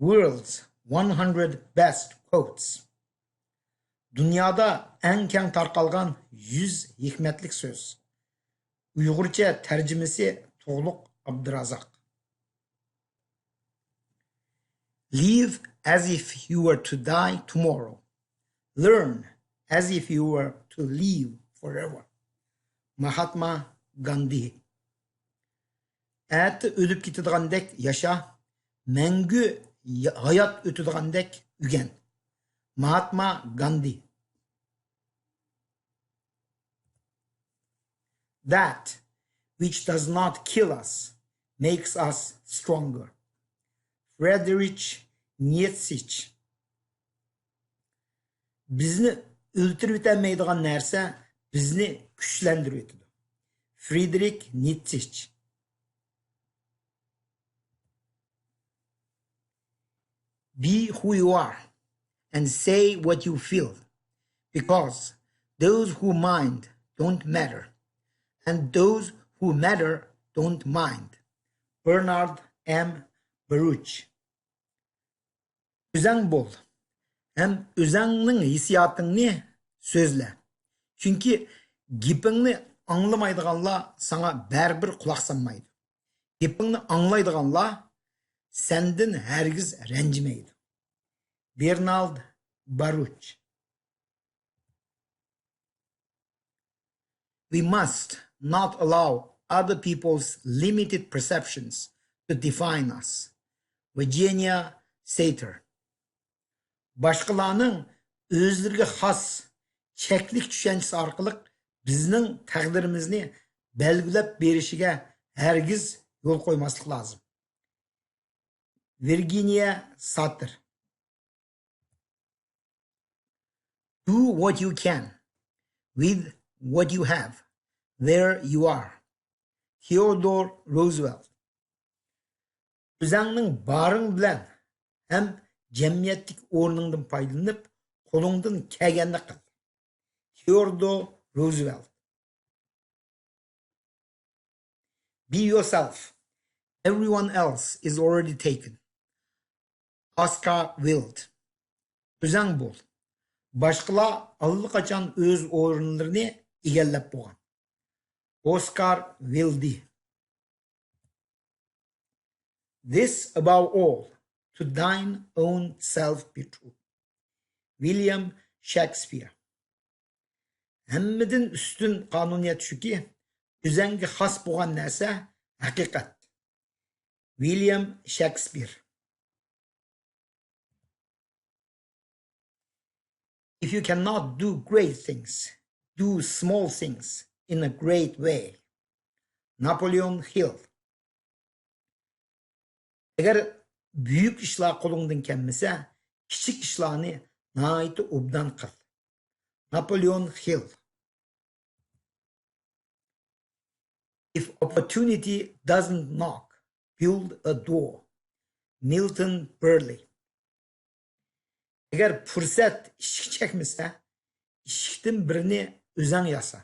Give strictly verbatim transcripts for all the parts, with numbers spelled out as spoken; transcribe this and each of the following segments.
World's one hundred best quotes. دۇنيادا ئەڭ كەڭ تارقالغان يۈز ھېكمەتلىك سۆز. ئۇيغۇرچە تەرجىمىسى تۇغلۇق ئابدۇرازاق. Live as if you were to die tomorrow. Learn as if you were to live forever. ماھاتما گاندى. ئەتە ئۆلۈپ كېتىدىغاندەك ياشا، مەڭگۈ ھايات ئۆتىدىغاندەك ئۆگەن. ماھاتما گاندى. That which does not kill us makes us stronger. Friedrich Nietzsche. بىزنى ئۆلتۈرۈۋېتەلمەيدىغان نەرسە بىزنى كۈچلەندۈرۈۋېتىدۇ. فرېدېرىك نىتسىچ. Be who you are and say what you feel, because those who mind don't matter, and those who matter don't mind. Bernard M. Baruch. ئۆزەڭ بول ھەم ئۆزەڭنىڭ ھېسسىياتىڭنى سۆزلە. چۈنكى گېپىڭنى ئاڭلىمايدىغانلار ساڭا بەرىبىر قۇلاق سالمايدۇ. گېپىڭنى ئاڭلايدىغانلار سەندىن ھەرگىز رەنجىمەيدۇ. بېرنارد باروچ. We must not allow other people's limited perceptions to define us. Virginia Satir. باشقىلارنىڭ ئۆزلىرىگە خاس چەكلىك چۈشەنچىسى ئارقىلىق بىزنىڭ تەقدىرىمىزنى بەلگىلەپ بېرىشىگە ھەرگىز يول قويماسلىق لازىم. ۋىرگىنىيە ساتىر. Do what you can with what you have. There you are. Theodore Roosevelt. ئۆزەڭنىڭ بارىڭ بىلەن ھەم جەمئىيەتتىكى ئورنۇڭدىن پايدىلىنىپ، قولۇڭدىن كەلگەننى قىل. تېئودور روزۋېلت. Be yourself. Everyone else is already taken. Oscar Wilde. ئۆزەڭ بول. باشقىلار ئاللىقاچان ئۆز ئورۇنلىرىنى ئىگىلەپ بولغان. ئوسكار ۋىلدى. This above all, to thine own self be true. ۋىليام شېكسپىر. ھەممىدىن ئۈستۈن قانۇنىيەت شۇكى، ئۆزەڭگە خاس بولغان نەرسە ھەقىقەت. ۋىليام شېكسپىر. If you cannot do great things, do small things in a great way. ناپولېئون ھىل. ئەگەر بۈيۈك ئىشلار قولۇڭدىن كەلمىسە، كىچىك ئىشلارنى ناھايىتى ئوبدان قىل. ناپولېئون ھىل. If opportunity doesn't knock, build a door. مىلتون بېرلى. ئەگەر پۇرسەت ئىشىك چەكمىسە، ئىشىكتىن بىرنى ئۆزەڭ ياسا.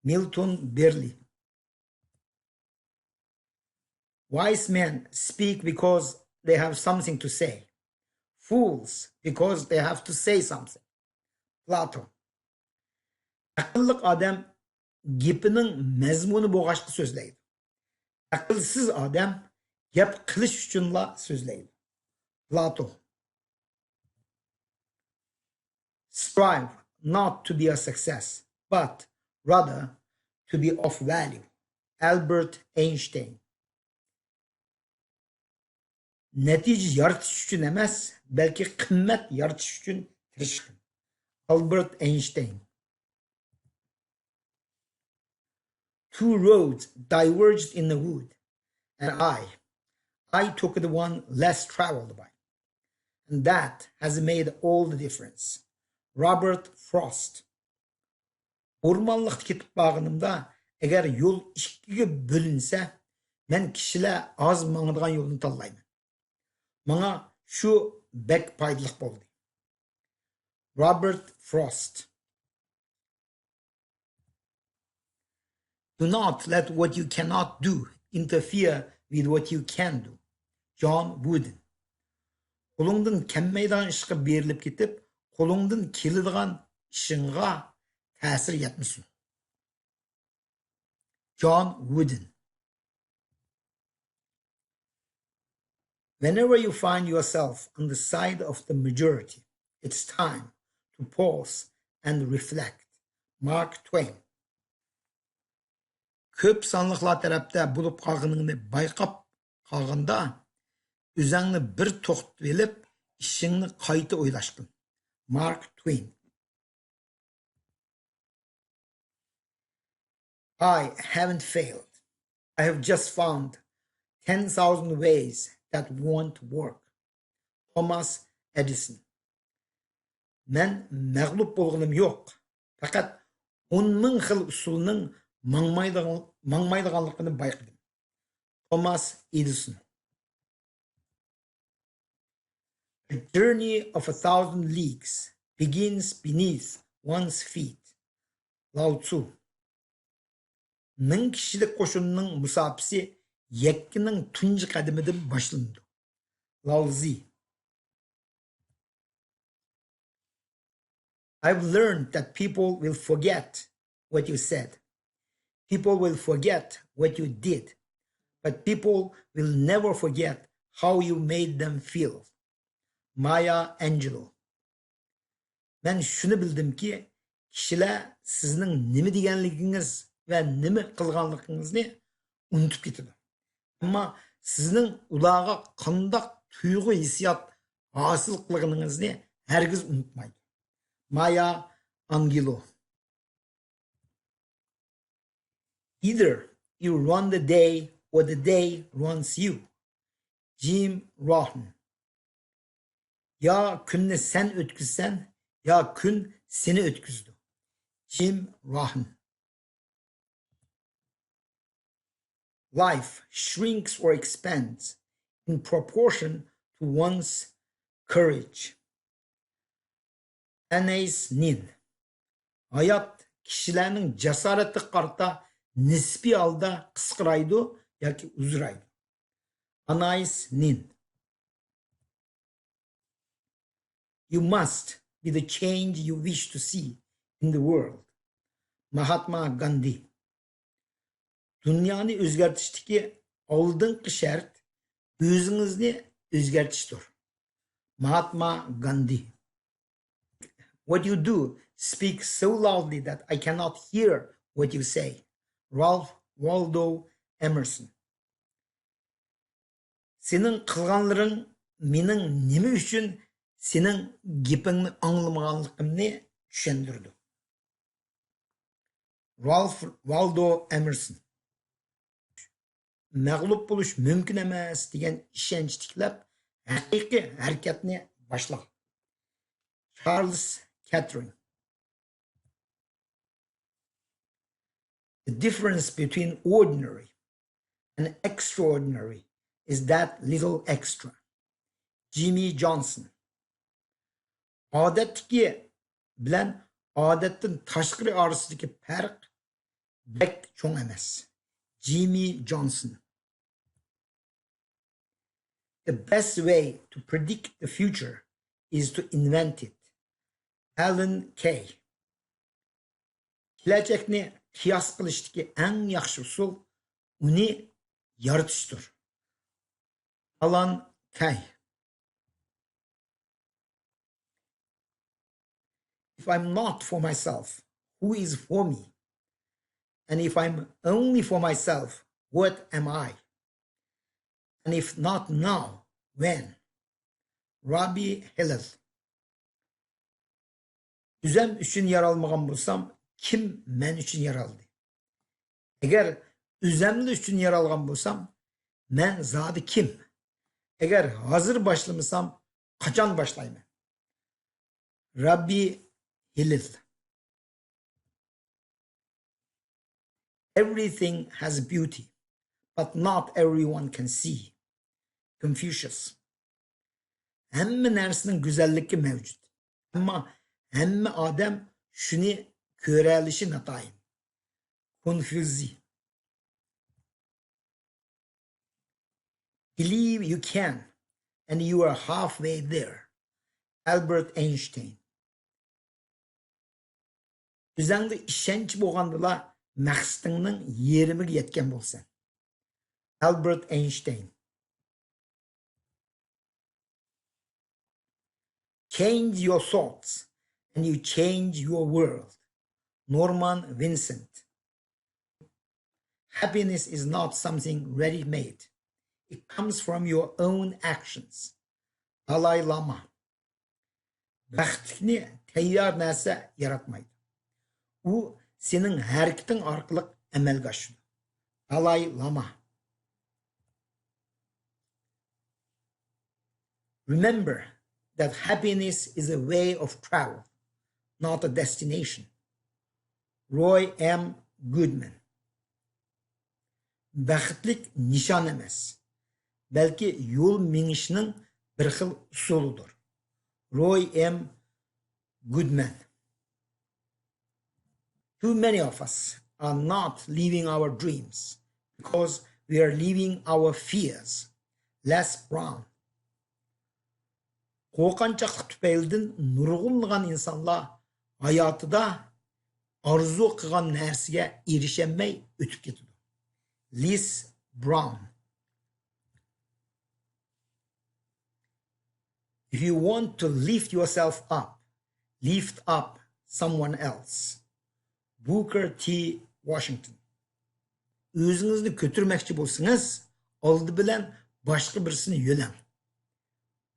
مىلتون بېرلى. Wise men speak because they have something to say. Fools because they have to say something. پلاتون. ئەقىللىق ئادەم گېپىنىڭ مەزمۇنى بولغاچقا سۆزلەيدۇ. ئەقىلسىز ئادەم گەپ قىلىش ئۈچۈنلا سۆزلەيدۇ. پلاتون. Strive not to be a success, but rather to be of value. ئالبېرت ئەينشتەين. نەتىجە يارىتىش ئۈچۈن ئەمەس، بەلكى قىممەت يارىتىش ئۈچۈن تىرىشقىن. ئالبېرت ئەينشتەين. Two roads diverged in the wood, and I, I took the one less traveled by. And that has made all the difference. Robert Frost. ئورمانلىقتا كېتىپ بارغىنىمدا، ئەگەر يول ئىككىگە بۆلۈنسە، مەن كىشىلەر ئاز ماڭىدىغان يولنى تاللايمەن. ماڭا شۇ بەك پايدىلىق بولدى. Robert Frost. Do not let what you cannot do interfere with what you can do. John Wooden. قولۇڭدىن كەلمەيدىغان ئىشقا بېرىلىپ كېتىپ، قولۇڭدىن كېلىدىغان ئىشىڭغا تەسىر يەتمىسۇن. جون ۋۇدېن. Whenever you find yourself on the side of the majority, it's time to pause and reflect. Mark Twain. كۆپ سانلىقلار تەرەپتە بولۇپ قالغىنىڭنى بايقاپ قالغاندا، ئۆزۈڭنى بىر توختىتىۋېلىپ، ئىشىڭنى قايتا ئويلاشقىن. مارك توۋېن. I haven't failed. I have just found ten thousand ways that won't work. توماس ئەدىسون. مەن مەغلۇپ بولغىنىم يوق. پەقەت ئون مىڭ خىل ئۇسۇلنىڭ ماڭمايدىغان-، ماڭمايدىغانلىقىنى بايقىدىم. توماس ئېدىسون. A journey of a thousand leagues begins beneath one's feet. لاۋ تسۇ. مىڭ كىشىلىك قوشۇننىڭ مۇساپىسى يەككىنىڭ تۇنجى قەدىمىدىن باشلىنىدۇ. لاۋ زى. I've learned that people will forget what you said. People will forget what you did. But people will never forget how you made them feel. مايا ئەنجېلو. مەن شۇنى بىلدىمكى، كىشىلەر سىزنىڭ نېمە دېگەنلىكىڭىز ۋە نېمە قىلغانلىقىڭىزنى ئۇنتۇپ كېتىدۇ. ئەمما سىزنىڭ ئۇلارغا قانداق تۇيغۇ ھېسسىيات ھاسىل قىلغىنىڭىزنى ھەرگىز ئۇنتۇمايدۇ. مايا ئانگېلو. Either you run the day or the day runs you. جىم روھن. يا كۈننى سەن ئۆتكۈزىسەن، يا كۈن سېنى ئۆتكۈزىدۇ. جىم روھن. Life shrinks or expands in proportion to one's courage. ئەنەيس نىن. ھايات كىشىلەرنىڭ جاسارىتىگە قارىتا نىسپىي ھالدا قىسقىرايدۇ ياكى ئۇزىرايدۇ. ئانايس نىن. You must be the change you wish to see in the world. ماھاتما گاندى. دۇنيانى ئۆزگەرتىشتىكى ئالدىنقى شەرت ئۆزىڭىزنى ئۆزگەرتىشتۇر. ماھاتما گاندى. What you do speaks so loudly that I cannot hear what you say. رالف ۋالدو ئېمېرسون. سېنىڭ قىلغانلىرىڭ مېنىڭ نېمە ئۈچۈن سېنىڭ گېپىڭنى ئاڭلىمىغانلىقىمنى چۈشەندۈرىدۇ. رالف ۋالدو ئېمېرسون. مەغلۇپ بولۇش مۇمكىن ئەمەس دېگەن ئىشەنچ تىكلەپ، ھەقىقىي ھەرىكەتنى باشلاڭ. چارلز كاترىن. The difference between ordinary and extraordinary is that little extra. جىمى جونسون. ئادەتتىكى بىلەن ئادەتتىن تاشقىرى ئارىسىدىكى پەرق بەك چوڭ ئەمەس. جىمى جونسون. The best way to predict the future is to invent it. ئالان كەي. كېلەچەكنى قىياس قىلىشتىكى ئەڭ ياخشى ئۇسۇل ئۇنى يارىتىشتۇر. ئالان كەي. If I'm not for myself, who is for me? And if I'm only for myself, what am I? And if not now, when? راببى ھىلال. ئۆزۈم ئۈچۈن يارالمىغان بولسام، كىم مەن ئۈچۈن يارالدى؟ ئەگەر ئۆزۈملا ئۈچۈن يارالغان بولسام، مەن زادى كىم؟ ئەگەر ھازىر باشلىمىسام، قاچان باشلايمەن؟ راببى ھىلال. Everything has beauty, but not everyone can see. كونفۇشيۇس. ھەممە نەرسىنىڭ گۈزەللىكى مەۋجۇت، ئەمما ھەممە ئادەم شۇنى كۆرەلىشى ناتايىن. كونفۇتسىي. Believe you can and you are halfway there. Albert Einstein. ئۆزۈڭدە ئىشەنچ بولغاندىلا، مەقسىتىڭنىڭ يېرىمىگە يەتكەن بولىسەن. Albert Einstein. Change your thoughts and you change your world. Norman Vincent. Happiness is not something ready-made. It comes from your own actions. Dalai Lama. بەختلىكنى تەييار نەرسە ياراتمايدۇ. ئۇ سېنىڭ ھەرىكىتىڭ ئارقىلىق ئەمەلگە ئاشىدۇ. دالاي لاما. Remember that happiness is a way of travel, not a destination. Roy M. Goodman. بەختلىك نىشان ئەمەس، بەلكى يول مېڭىشنىڭ بىر خىل ئۇسۇلىدۇر. روي ئېم گۇدمان. Too many of us are not living our dreams because we are living our fears. Les Brown. قورقۇنچاقلىق تۈپەيلىدىن نۇرغۇنلىغان ئىنسانلار ھاياتىدا ئارزۇ قىلغان نەرسىگە ئېرىشەلمەي ئۆتۈپ كېتىدۇ. لىس براون. If you want to lift yourself up, lift up someone else. Booker T. Washington. ئۆزىڭىزنى كۆتۈرمەكچى بولسىڭىز، ئالدى بىلەن باشقا بىرسىنى يۆلەڭ.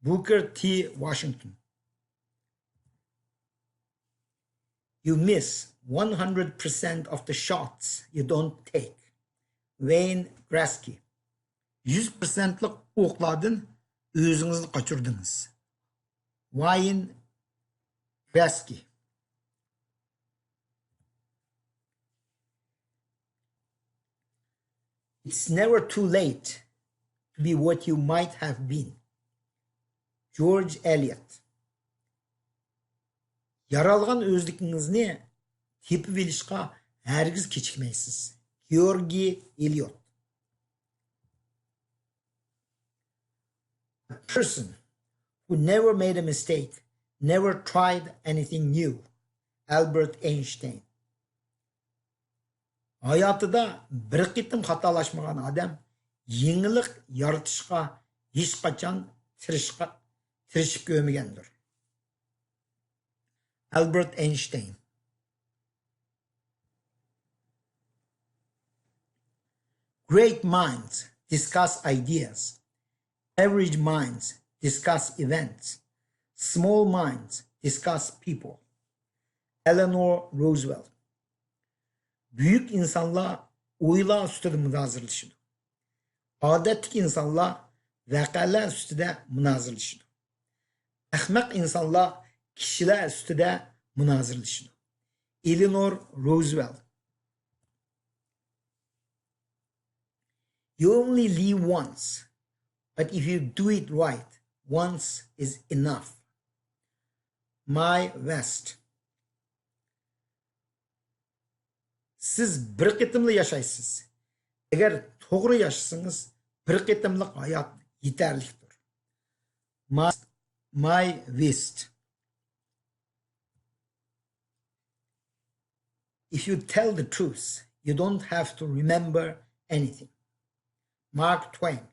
Booker T. Washington. You miss one hundred percent of the shots you don't take. Wayne Gretzky. يۈز پىرسەنتلىق ئوقلاردىن ئۆزىڭىزنى قاچۇردىڭىز. ۋاين گرېتسكى. It's never too late to be what you might have been. George Eliot. يارالغان ئۆزلۈكىڭىزنى تېپىۋېلىشقا ھەرگىز كېچىكمەيسىز. گېئورگىي ئېلىيوت. A person who never made a mistake, never tried anything new. Albert Einstein. ھاياتىدا بىر قېتىم خاتالاشمىغان ئادەم يېڭىلىق يارىتىشقا ھېچقاچان تىرىشقا، تىرىشىپ كۆرمىگەندۇر. Albert Einstein. Great minds discuss ideas. Average minds discuss events. Small minds discuss people. Eleanor Roosevelt. بۈيۈك ئىنسانلار ئويلار ئۈستىدە مۇنازىرىلىشىدۇ. ئادەتتىكى ئىنسانلار ۋەقەلەر ئۈستىدە مۇنازىرىلىشىدۇ. ئەخمەق ئىنسانلار كىشىلەر ئۈستىدە مۇنازىرىلىشىدۇ. ئېلىنور روزۋېلت. You only live once, but if you do it right, once is enough. ماي ۋېست. سىز بىر قېتىملا ياشايسىز. ئەگەر توغرا ياشىسىڭىز، بىر قېتىملىق ھايات يېتەرلىكتۇر. ما-، ماي ۋېست. If you tell the truth, you don't have to remember anything. Mark Twain.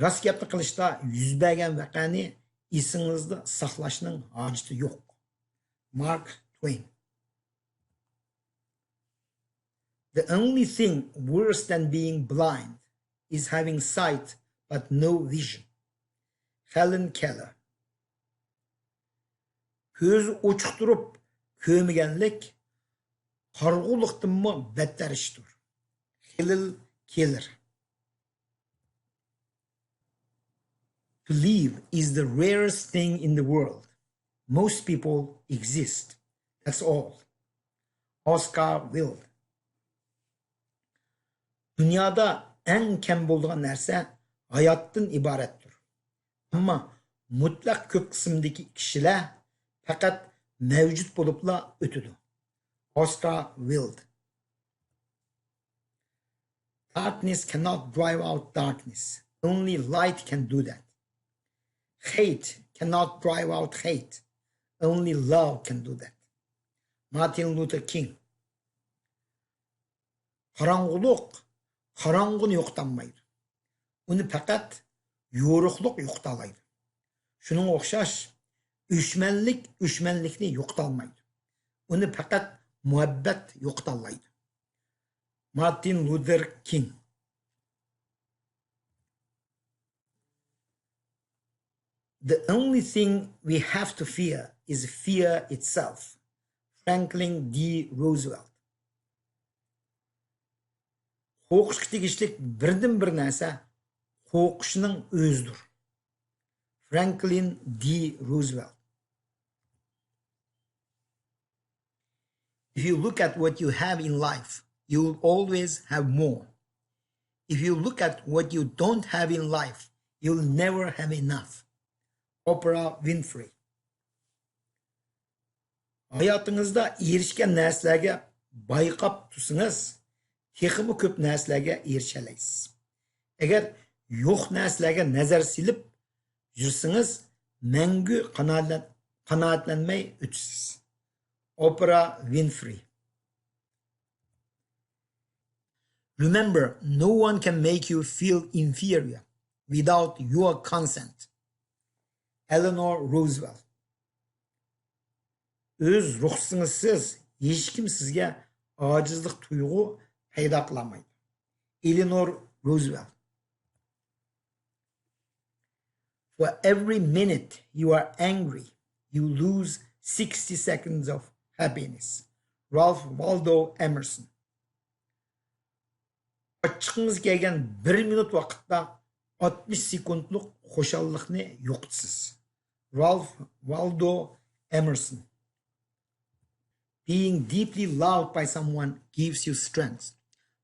راست گەپنى قىلىشتا يۈز بەرگەن ۋەقەنى ئېسىڭىزدە ساقلاشنىڭ ھاجىتى يوق. مارك توين. The only thing worse than being blind is having sight but no vision. Helen Keller. كۆزى ئوچۇق تۇرۇپ كۆرمىگەنلىك قارىغۇلۇقتىنمۇ بەتتەر ئىشتۇر. خېلىل كېلىر. To live is the rarest thing in the world. Most people exist. That's all. Oscar Wilde. دۇنيادا ئەڭ كەم بولىدىغان نەرسە ھاياتتىن ئىبارەتتۇر. ئەمما مۇتلەق كۆپ قىسىمدىكى كىشىلەر پەقەت مەۋجۇت بولۇپلا ئۆتىدۇ. ئوسكار ۋىلد. Darkness cannot drive out darkness. Only light can do that. Hate cannot drive out hate. Only love can do that. Martin Luther King. قاراڭغۇلۇق قاراڭغۇنى يوقىتالمايدۇ. ئۇنى پەقەت يورۇقلۇق يوقىتالايدۇ. شۇنىڭغا ئوخشاش، ئۆچمەنلىك ئۆچمەنلىكنى يوقىتالمايدۇ. ئۇنى پەقەت مۇھەببەت يوقىتالايدۇ. مارتىن لۇتېر كىڭ. The only thing we have to fear is fear itself. Franklin D. Roosevelt. قورقۇشقا تېگىشلىك بىردىنبىر نەرسە قورقۇشنىڭ ئۆزىدۇر. فرانكلىن دى روزۋېلت. If you look at what you have in life, you will always have more. If you look at what you don't have in life, you will never have enough. Oprah Winfrey. ھاياتىڭىزدا ئېرىشكەن نەرسىلەرگە بايقاپ تۇرسىڭىز، تېخىمۇ كۆپ نەرسىلەرگە ئېرىشەلەيسىز. ئەگەر يوق نەرسىلەرگە نەزەر سېلىپ يۈرسىڭىز، مەڭگۈ قانائەتلەن-، قانائەتلەنمەي ئۆتىسىز. ئوپرا ۋىنفرى. Remember, no one can make you feel inferior without your consent. ئېلېنور روزۋېلت. ئۆز رۇخسىتىڭىزسىز ھېچكىم سىزگە ئاجىزلىق تۇيغۇ پەيدا قىلالمايدۇ. ئېلېنور روزۋېلت. For every minute you are angry, you lose sixty seconds of happiness. رالف ۋالدو ئېمېرسون. ئاچچىقىڭىز كەلگەن بىر مىنۇت ۋاقىتتا ئاتمىش سېكۇنتلۇق خۇشاللىقنى يوقىتىسىز. رالف ۋالدو ئېمېرسون. Being deeply loved by someone gives you strength,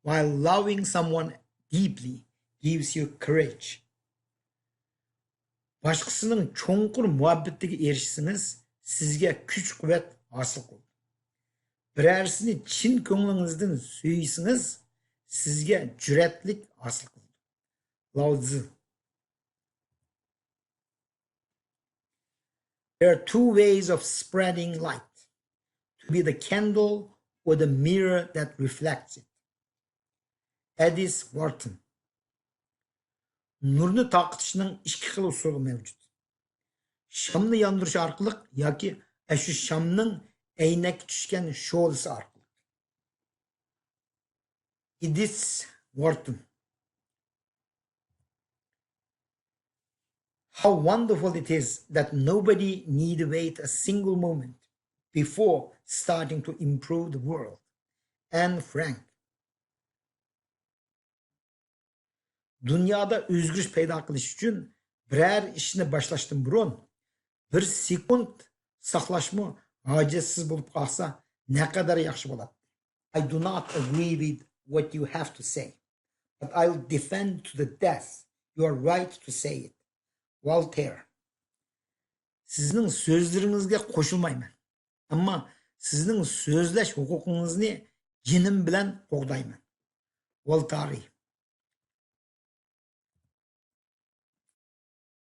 while loving someone deeply gives you courage. باشقىسىنىڭ چوڭقۇر مۇھەببىتىگە ئېرىشسىڭىز، سىزگە كۈچ-قۇۋۋەت ھاسىل قىلىدۇ. بىرەرسىنى چىن كۆڭلىڭىزدىن سۆيسىڭىز، سىزگە جۈرئەتلىك ھاسىل قىلىدۇ. لاۋزى. There are two ways of spreading light: to be the candle or the mirror that reflects it. ئەدىس ۋارتون. نۇرنى تارقىتىشنىڭ ئىككى خىل ئۇسۇلى مەۋجۇت. شامنى ياندۇرۇش ئارقىلىق ياكى ئەشۇ شامنىڭ ئەينەككە چۈشكەن شولىسى ئارقىلىق. ئېدىس ۋارتون. How wonderful it is that nobody need wait a single moment before starting to improve the world. Anne Frank. دۇنيادا ئۆزگىرىش پەيدا قىلىش ئۈچۈن بىرەر ئىشنى باشلاشتىن بۇرۇن بىر سېكۇنت ساقلاشمۇ ھاجەتسىز بولۇپ قالسا نەقەدەر ياخشى بولاتتى. I do not agree with what you have to say, but I'll defend to the death your right to say it. ۋولتېر. سىزنىڭ سۆزلىرىڭىزگە قوشۇلمايمەن، ئەمما سىزنىڭ سۆزلەش ھوقۇقىڭىزنى جېنىم بىلەن قوغدايمەن. ۋولتارى.